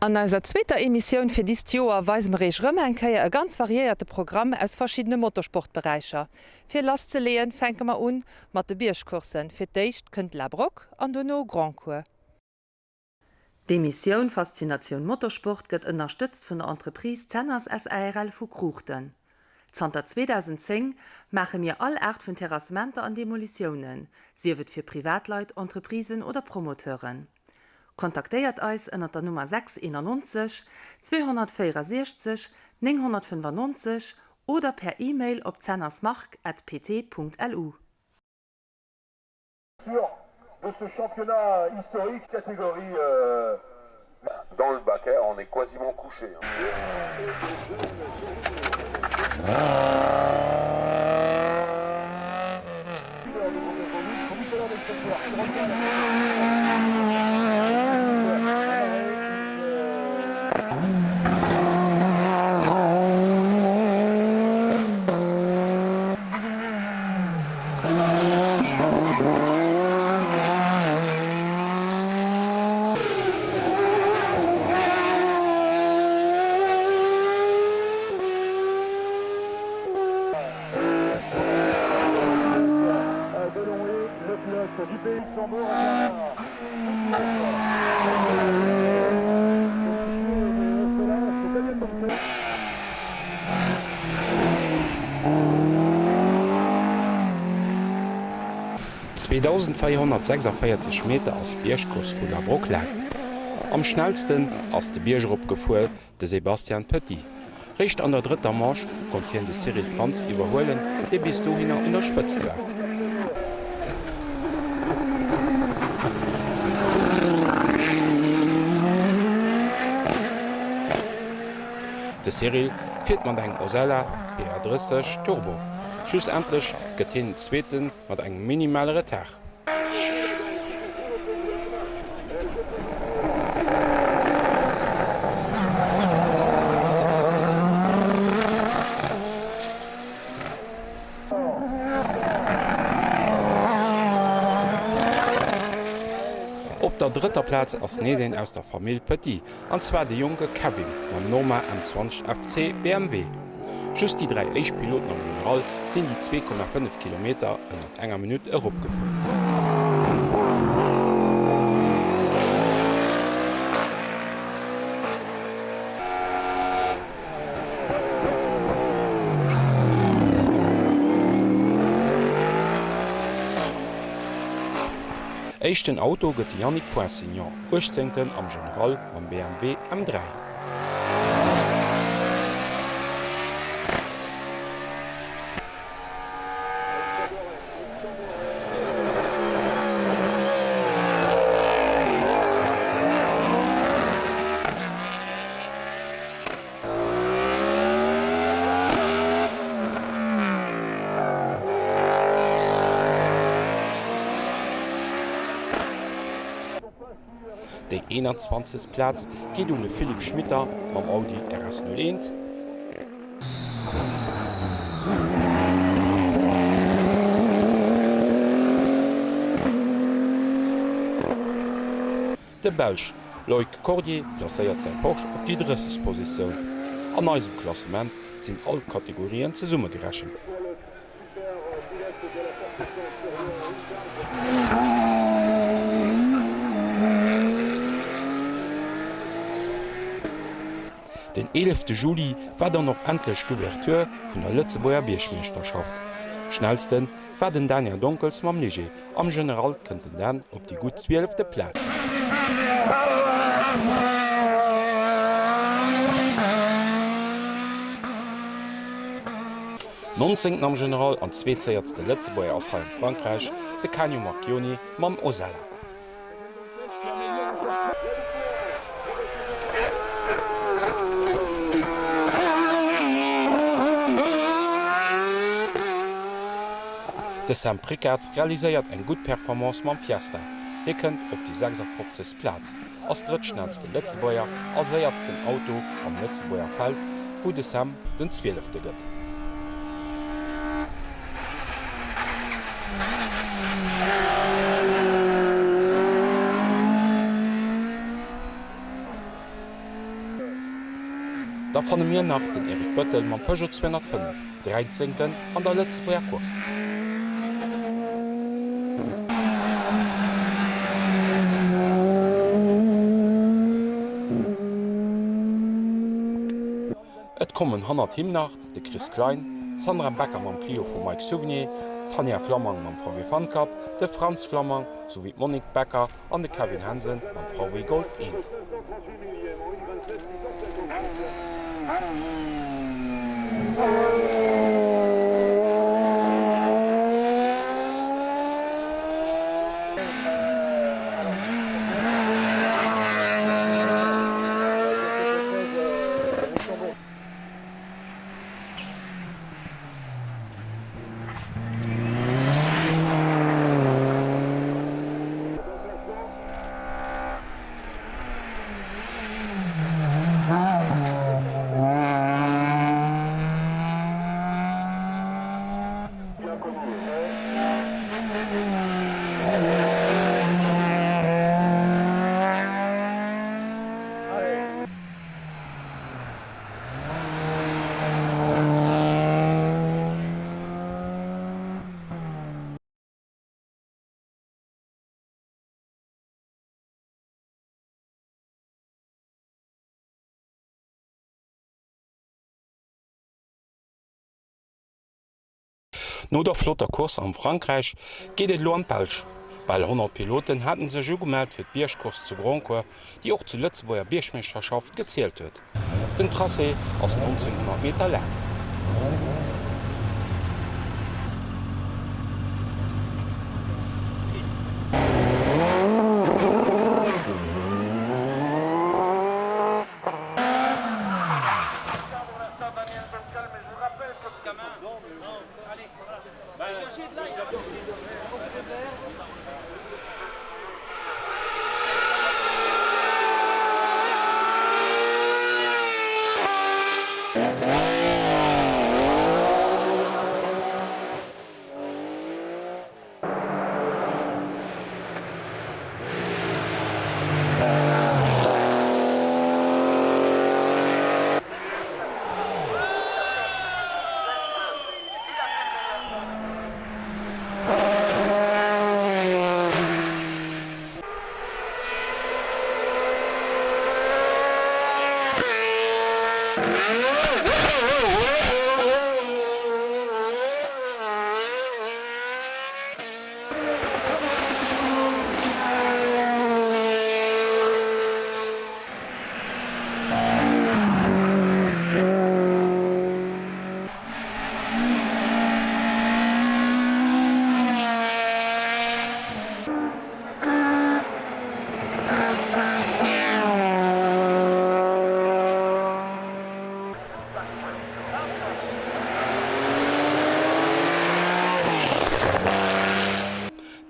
An eiser zweeter Emissioun fir dist Joer weise mer iech rëm eng Kéier e ganz variéierte Programm aus verschiddene Motorsportberäicher. Fir lass ze leeën fänke mer un mat de Biergcourssen, fir d'éischt kënnt La Broque an dono Grandcourt. D'Emissioun Faszinatioun Motorsport gëtt ënnerstëtzt vun der Entreprise Zenners SARL vu Kruuchten. Zanter 2010 maache mir all Aart vun Terrassementer an Demolitiounen, sief et fir Privatleit, Entreprisen oder Promoteuren. Kontaktéiert eis ënnert der Nummer 6 91 264 995 oder per E-Mail op zennersmarc at pt.lu. Sur de ce championnat historique catégorie euh... Dans le baquet, on est quasiment couché. 2.446 Meter ass d'Biergcourse vu La Broque laang. Am schnellsten ass de Bierg erop gefuer, de Sébastien Petit. Réischt an der drëtter Manche konnt hien de Cyril Frantz iwwerhuelen, dee bis dohinner un der Spëtzt war. De Cyril fiert mat engem Osella PR30 Turbo. Schlussendlech gëtt hien Zweeten mat engem minimale Retard. Op der drëtter Plaz ass nees een aus der Famill Petit, an zwar de jonke Kevin mam Norma M20 FC BMW. Just déi 3 éischt Piloten am General sinn déi 2,5 Kilometer ënnert enger Minutt eropgefuer. Éischten Auto gëtt de Yannick Poinsignon, Uechtzéngten am General mam BMW M3. Déi 21. Plaz geet un de Philippe Schmitter mam Audi RS 01. De Belsch Loïc Cordier placéiert säi Porsche op déi 30. Positioun. An eisem Klassement sinn all d'Kategorien zesummegerechent. Den 11 Juli war dann och endlech d'Ouverture vun der Lëtzebuerger Biergmeeschterschaft. Schnellsten war den Daniel Donkels mam Ligier. Am General kënnt den Dan op déi gutt zwielefte Plaz. Nonzéngten am General an zweetséiertste Lëtzebuerger ass hei am Frankräich de Canio Marchioni mam Osella. De Sam Prickaerts realiséiert eng gutt Performance mam Fiesta. Hie kënnt op déi 56. Plaz, ass drëttschnellste Lëtzebuerger a séiertsten Auto am Lëtzebuerger Feld, wou de Sam den Zwielefte gëtt. Da fanne mir nach den Eric Bettel mam Peugeot 205, Dräizéngten an der Lëtzebuerger Course. Et kommen hannert him nach de Chris Klein, d'Sandra Becker mam Clio vum Mike Souvenier, d'Tanja Flammang mam VW Funcup, de Frantz Flammang souwéi d'Monique Becker an de Kevin Hansen mam VW Golf 1. No der flotter Course am Frankräich geet et elo an d'Belsch. Bal 100 Piloten haten sech ugemellt fir d'Biergcourse zu Grandcourt, déi och zur Lëtzebuerger Biergmeeschterschaft gezielt huet. Den Tracé ass 1900 Meter laang.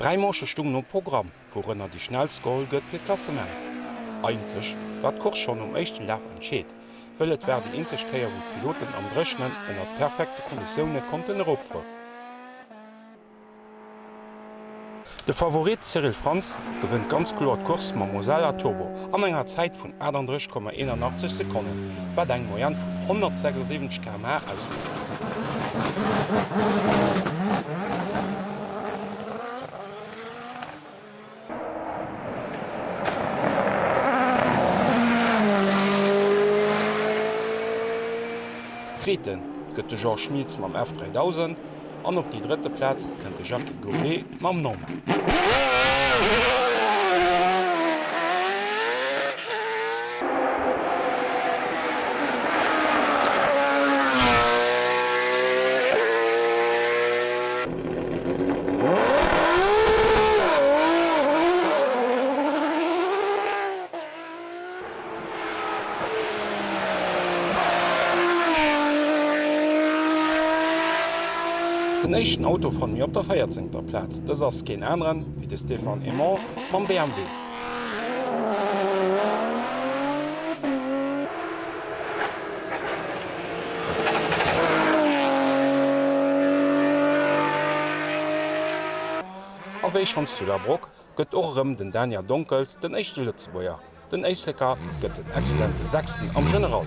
Dräi Manchë stungen um Programm, wourënner déi schnellst geholl gëtt fir d'Klassement. Eigentlech war d'Course schonn um éischten Laf entscheet, wëll et war déi eenzeg Kéier wou d'Piloten am Dréchnen ënnert perfekte Konditioune konnten eropfueren. De Favorit Cyril Frantz gewënnt ganz kloer d'Course mam Osella Turbo an enger Zäit vun 38,81 Sekonnen, wat eng Moyenne vun 176 km/h ausmécht. Zweete gëtt de Jean Schmitz mam F 3000 an op déi drëtte Plaz kënnt de Jacques Goblet mam Norma. Den éischten Auto fanne mir op der véierzéngter Plaz. Dës ass keen aneren wéi de Stéphane Aymon mam BMW. A wéi schonns zu Labroock gëtt och erëm den Daniel Donkels den éischte Lëtzebuerger. Den Éisleker gëtt den excellente Sechsten am General.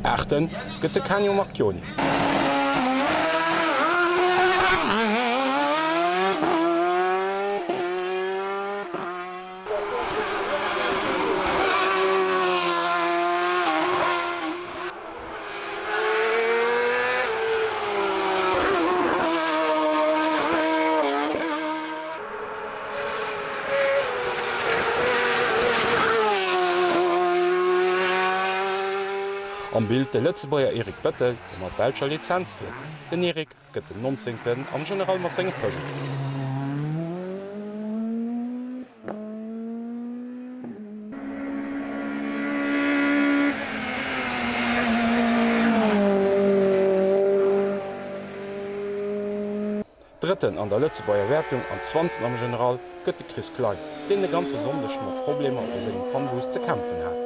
Aachten gëtt de Canio Marchioni. Am Bild de Lëtzebuerger Eric Bettel, dee mat belscher Lizenz fiert. Den Eric gëtt den 19. am General mat sengem Peugeot. Drëtten an der Lëtzebuerger Wäertung an Zwanzten am General gëtt de Chris Klein, deen de ganze Sonndeg mat Problemer u sengem Funbus ze kämpfen hat.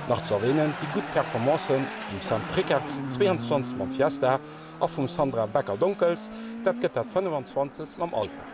Nach ze erwähnen déi gutt Performancen vum Sam Prickertz, 22 mam Fiesta, a vum Sandra Becker-Donkels, dat gëtt dat 25. mam Alfa.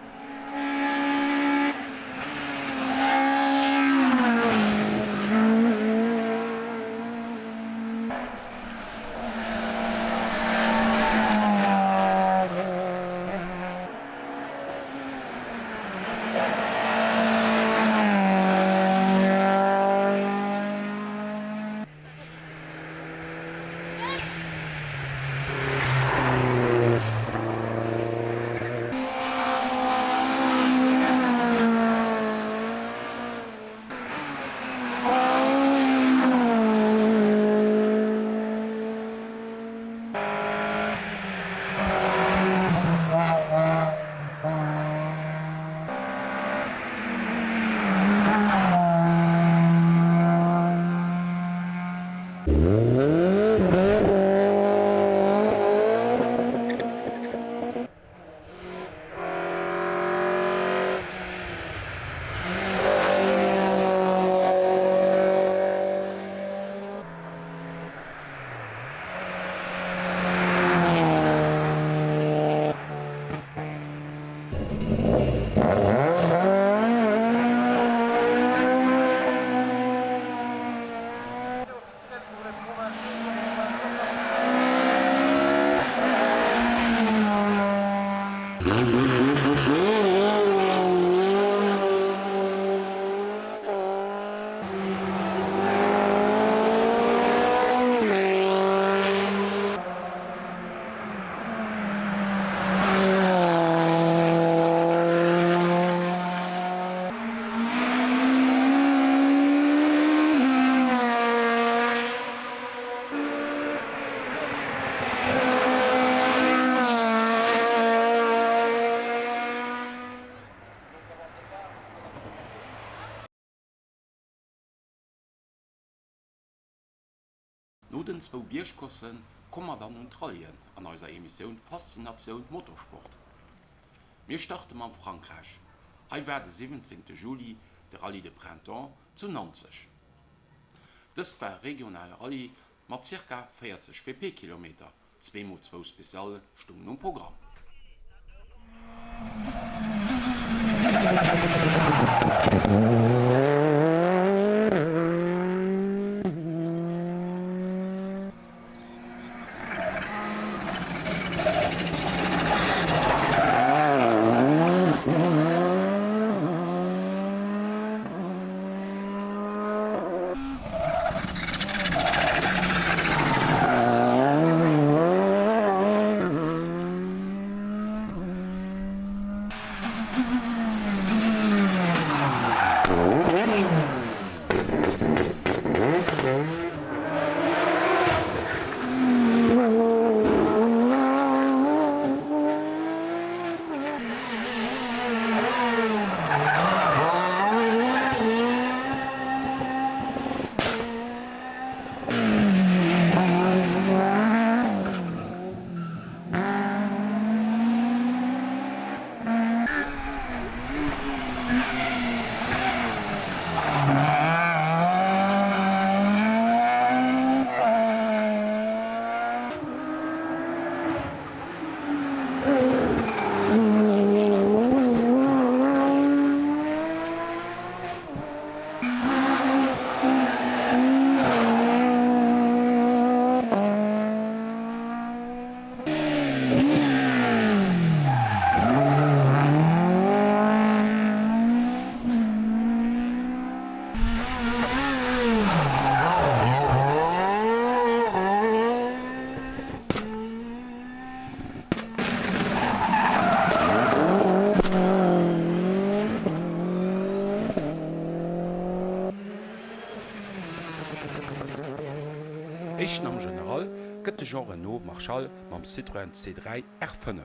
No den zwou Biergcoursse komme mer dann un d'Rallyen an eiser Emissioun Faszinatioun Motorsport. Mir starte mam Frankräich. Hei war de 17 Juli de Rallye de Printemps zu Nanzeg. Dëst war e regionale Rallye mat ca. 40 WP-Kilometer, zweemol zwou Specialle stungen um Programm. Éischten am General gëtt de Jean-Renaud Marchal mam Citroën C3 R5.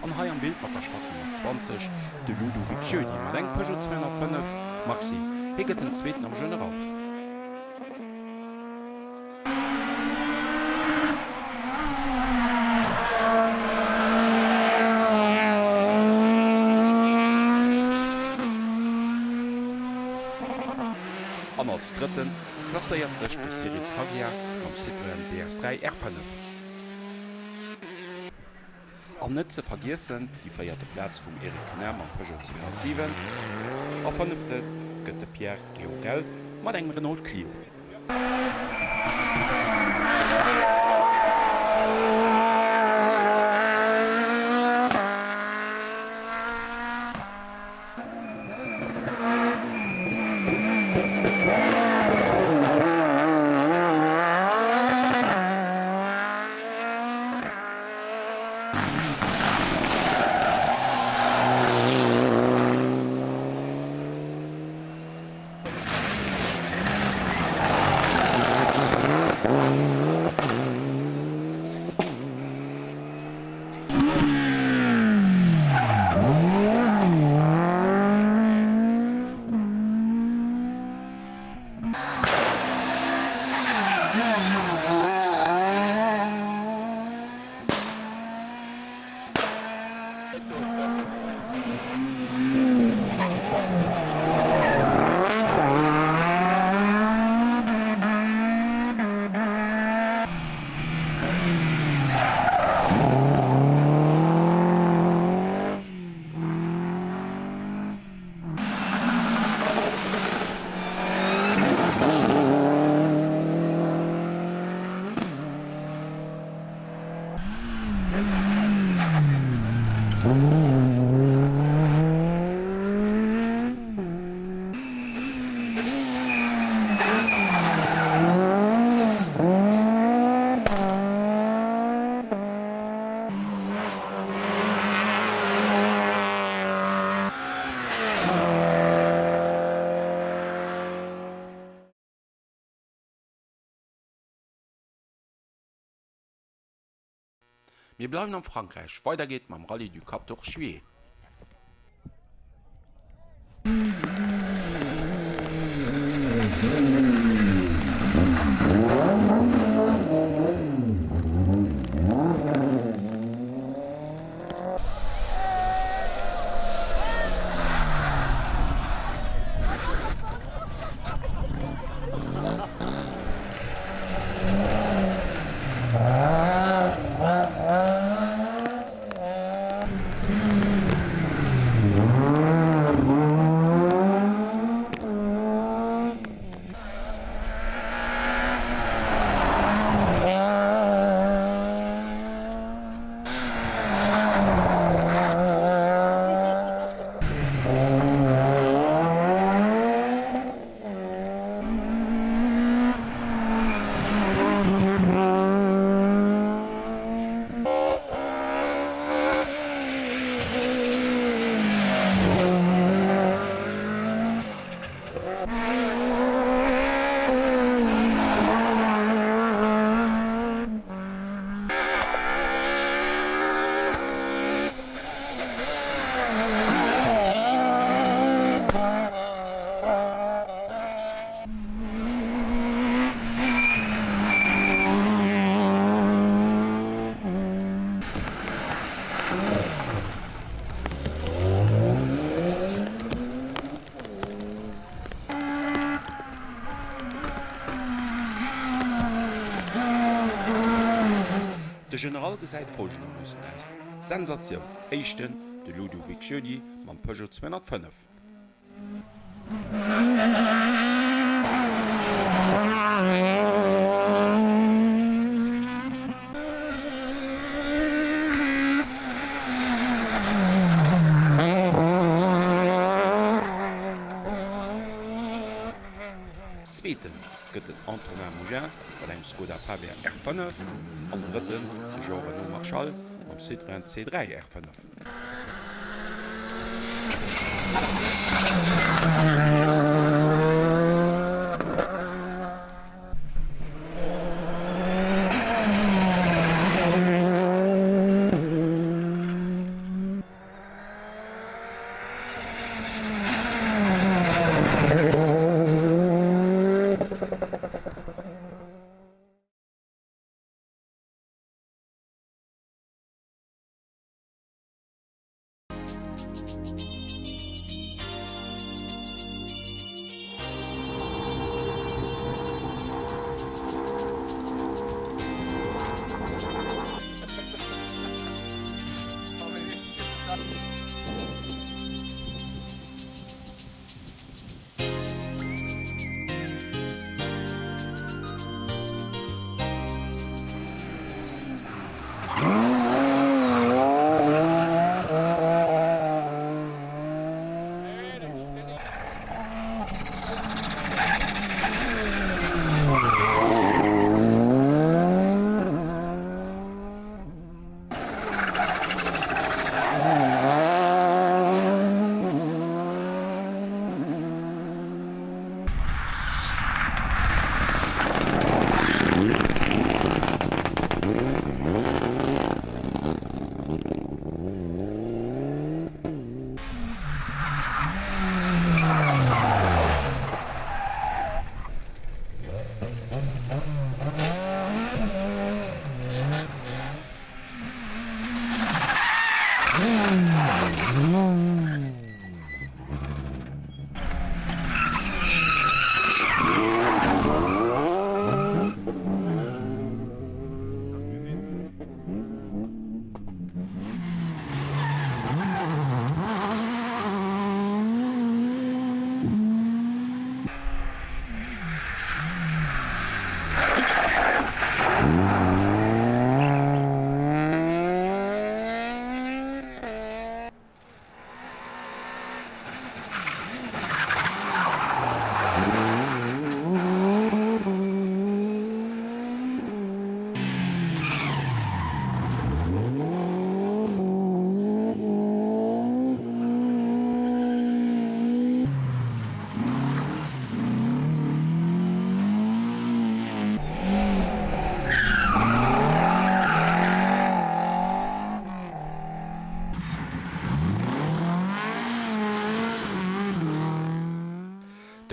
An hei am Bild mat der Startnummer 20 de Ludovic Jeudy mat engem Peugeot 205 Maxi. Hie gëtt den Zweeten am General. An als Drëtten klasséiert sech de Cyril Taglia mam Citroën DS3 R5. An net ze vergiessen déi véierte Plaz vum Eric Cunin mam Peugeot 207 a fënnefte gëtt de Pierre Georel mat engem Renault Clio. Mir bleiwen am Frankräich, weider geet mam Rallye du 14 Juillet. De General gesäit folgendermoossen aus, Sensatioun! Éischten de Ludovic Jeudy mam Peugeot 205. Zweeten gëtt den Antoine. Thomas Mougin mat engem Skoda Fabia R5 an Drëtten de Jean-Renaud Marchal mam Citroën C3 R5.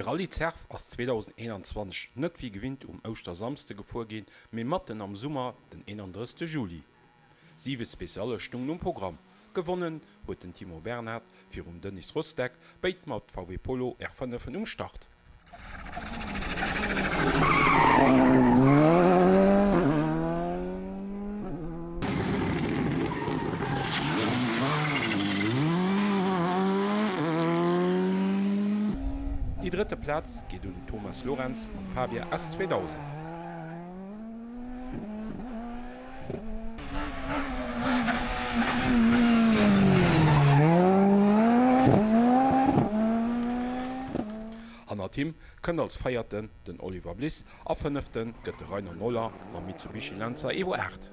De Rallye Zerf ass 2021 net wéi gewinnt um Ouschtersamsde gefuer ginn, mee matten am Summer, den 31. Juli. Siwe Specialle stungen um Programm. Gewonnen huet den Timo Bernhard virum Denis Rostek, béid mat VW Polo R5 um Start. Déi drëtte Plaz geet un den Thomas Lorenz mam Fabia S2000. Hannert him kënnt als Véierten den Oliver Bliss a Fënnefte gëtt de Rainer Noller mam Mitsubishi Lancer Evo 8.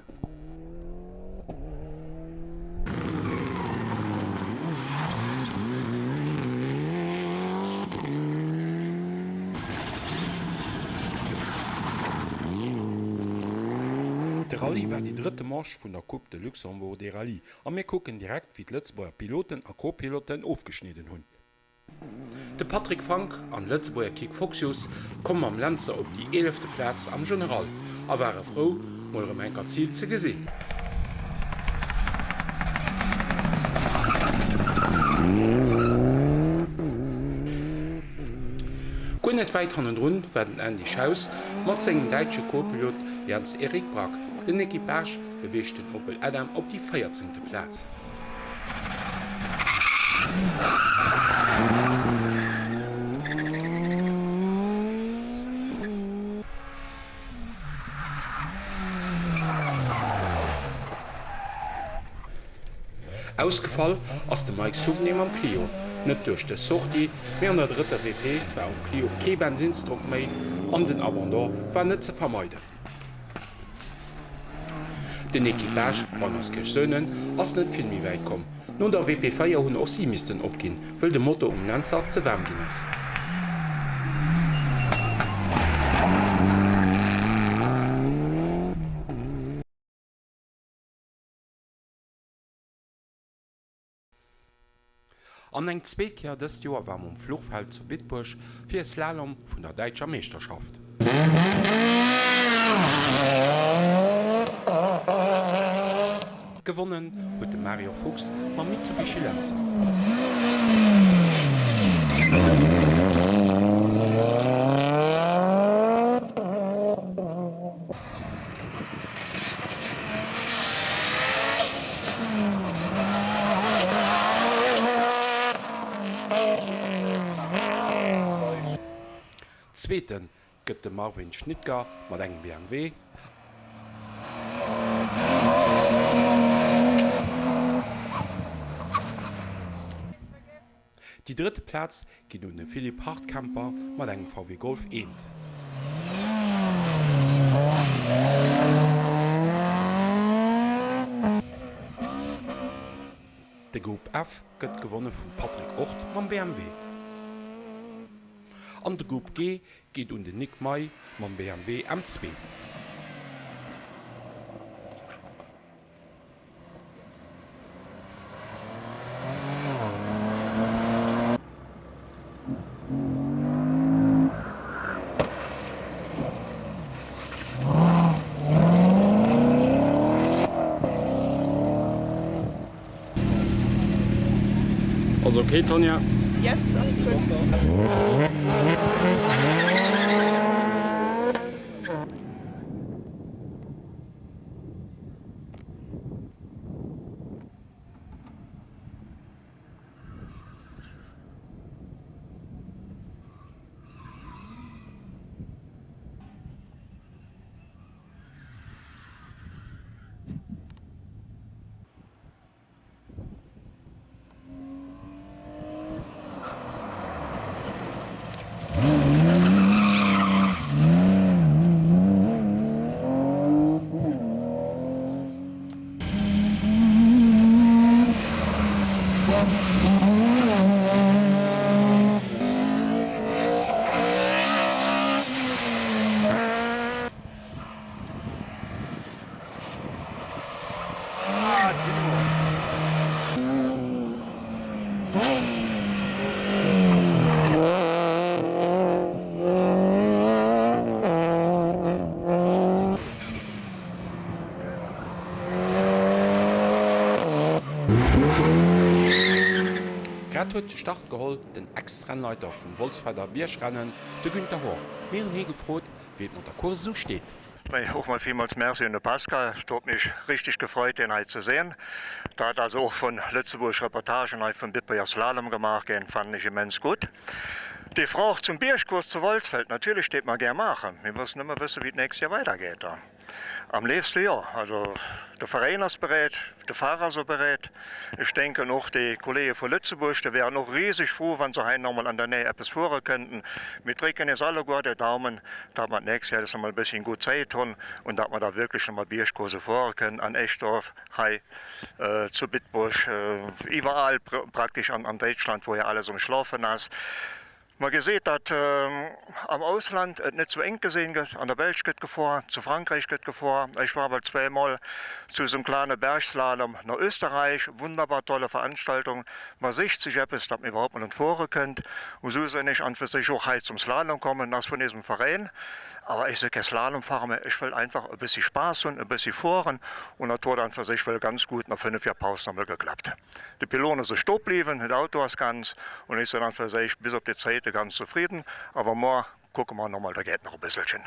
De Rallye war déi drëtte Manche vun der Coupe de Luxembourg des Rallyes a mir kucken direkt wéi d'Lëtzebuerger Piloten a Co-Piloten ofgeschnidden hunn. De Patrick Frank an Lëtzebuerger Kik Foxius komme mam Lancer op déi eelefte Plaz am General a ware frou, mol erëm enker d'Zil ze gesinn. Guer net wäit hannendrun war den Andy Schaus mat sengem däitsche Co-Pilot Jens-Erik Brack. Den Equipage beweegt den Opel Adam op déi véierzéngte Plaz. Ausgefall ass de Mike Souvenir mam Clio. Net duerch dës Sortie, mee an der drëtter WP war um Clio kee Bensinnsdrock méi an den Abandon war net ze vermeiden. Den Equipage Weimerskirch-Söhne ass net vill méi wäit komm. No der WP 4 hunn och si missten opginn, wëll de Motor um Lenzer ze waarm ginn ass. An eng zweet Kéier dëst Joer war mam Fluchfeld zu Bitburg fir e Slalom vun der däitscher Meeschterschaft. Gewonnen huet de Mario Fuchs mam Mitsubishi Lancer. Zweete gëtt de Marvin Schnitger mat engem BMW. Déi drëtte Plaz geet un de Philippe Hartkemper mat engem VW Golf eent. De Groupe F gëtt gewonne vum Patrick Orth mam BMW an de Groupe G geet un den Nick May mam BMW M2. Ass ok Tanja? Yes, alles gutt. Grad huet de Start geholl, den Ex-Rennleiter vum Wolzfelder Biergrennen, de Günther Horr. Mir hunn hie gefrot, wéi et mat der Course esou steet. Och mol villmools Merci un de Pascal, et huet mech richteg gefreut deen hei ze sehen. Dat also och vun Lëtzebuerg Reportagen hei vum Bitburger Slalom gemaach ginn, fannen ech immens gutt. Déi Froch zum Biergkurs zu Wolzfeld, natierlech déit mer gär maachen, mir mussen nëmme wëssen wéi d'nächst Joer weidergeet. Am léifste jo. Also de Veräin ass bereet, de Fahrer ass och bereet. Ech denken och déi Kollege vu Lëtzebuerg, déi wären och riseg fro, wa se hei nach emol an der Nähe eppes fuere kënnten. Mir drécken eis alleguer de Daumen, datt mer d'nächst Joer nach emol e bësschen gutt Zäit hunn und datt mer da wierklech nach emol Biergcourse fuere kënnen an Eschdorf, hei zu Bitburg, iwwerall praktesch an Däitschland, wou jo alles um Schlafen ass. Mer geseet, datt am Ausland et net sou enk gesinn gëtt. An der Belsch gëtt gefuer, zu Frankräich gëtt gefuer. Ech war well zweemol zu esou kleine Bergslalom no Österreich. Wunderbar tolle Veranstaltung. Mer sicht sech eppes, datt mer iwwerhaupt mol un d'Fuere kënnt. U sou sinn ech an fir sech och hei zum Slalom kommen. Ass vun eisem Veräin. Awer ech sou kee Slalomfahrer méi. Ech wëll einfach e bëssi Spaass hunn, e bëssi fueren. Un dat huet an fir sech well ganz gutt no 5 Joer Paus nach mol geklappt. De Pylône ass sto bliwwen, den Auto ass ganz un ech sinn an fir sech bis op déi Zéite ganz zefridden, awer moar kucke mer nomol, da geet nach e bësselchen.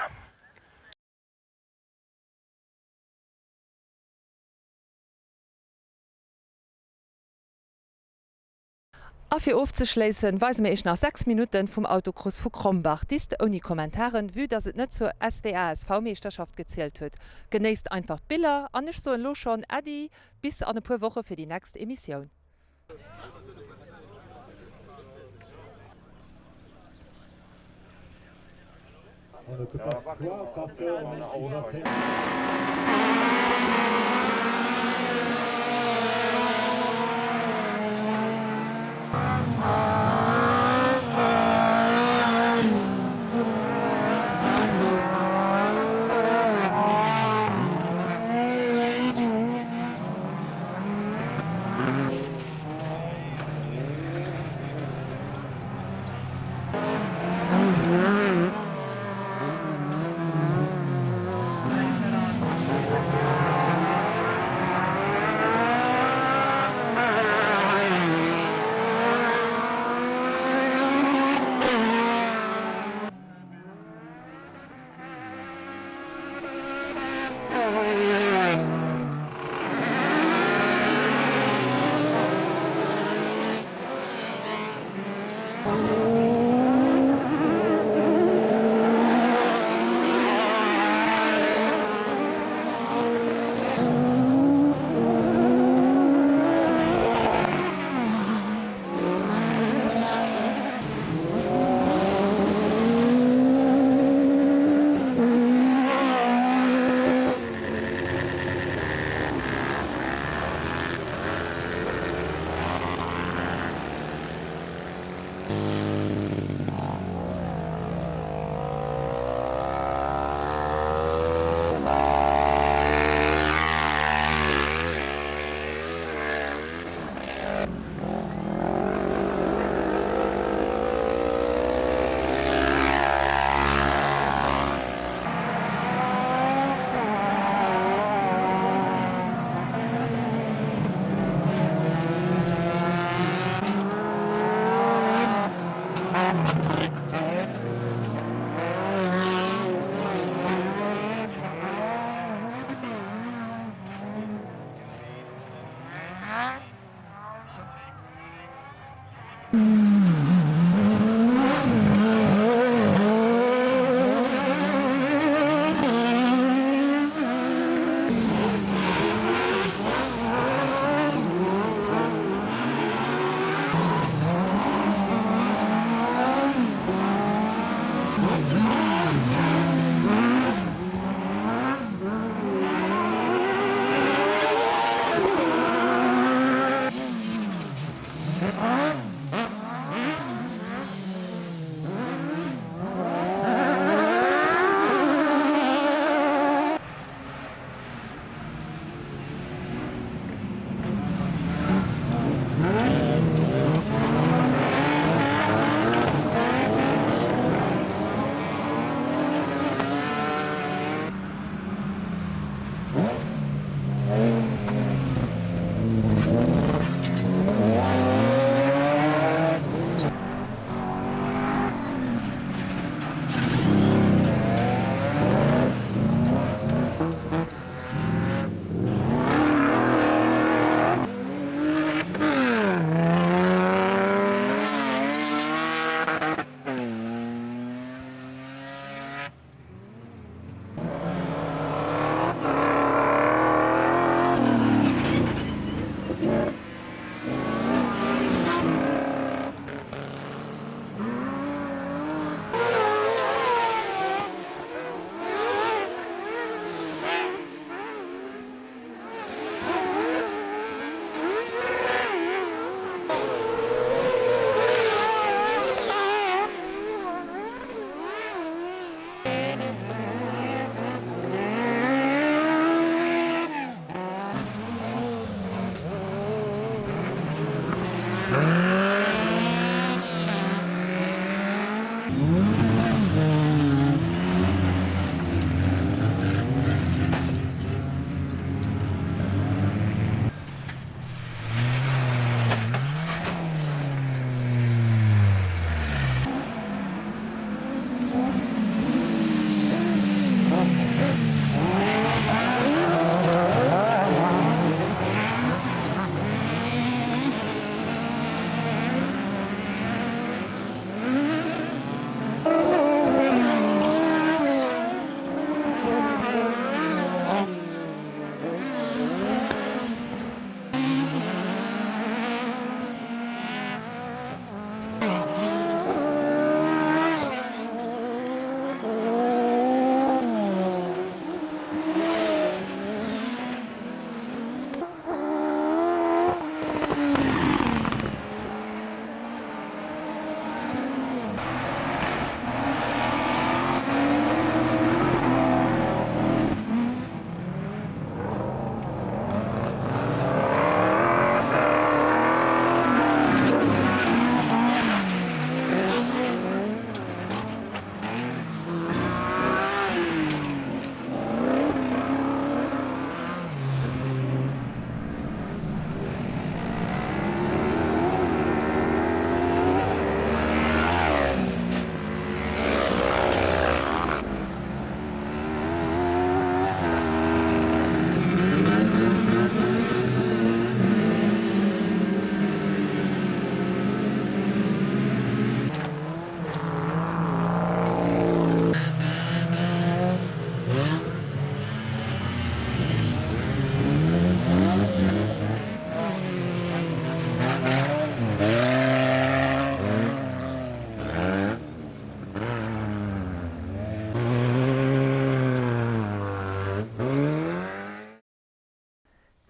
A fir ofzeschléissen, weise mir iech nach 6 Minutten vum Autocross vu Krombach. Dist ouni Kommentaren, vue dass et net zur SWASV-Meeschterschaft gezielt huet. Genéisst einfach d'Biller an ech soen lo schon Äddi Bis an e puer Woche fir déi next Emissioun.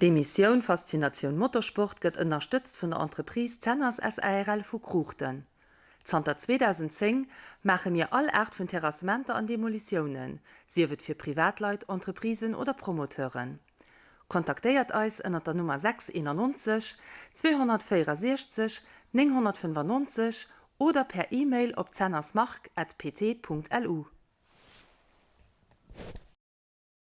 D'Emissioun Faszinatioun Motorsport gëtt ënnerstëtzt vun der Entreprise Zenners SARL vu Kruuchten. Zanter 2010 maache mir all Aart vun Terrassementer an Demolitiounen, sief et fir Privatleit, Entreprisen oder Promoteuren. Kontaktéiert eis ënnert der Nummer 6 91 264 995 oder per E-Mail op zennersmarc at pt.lu.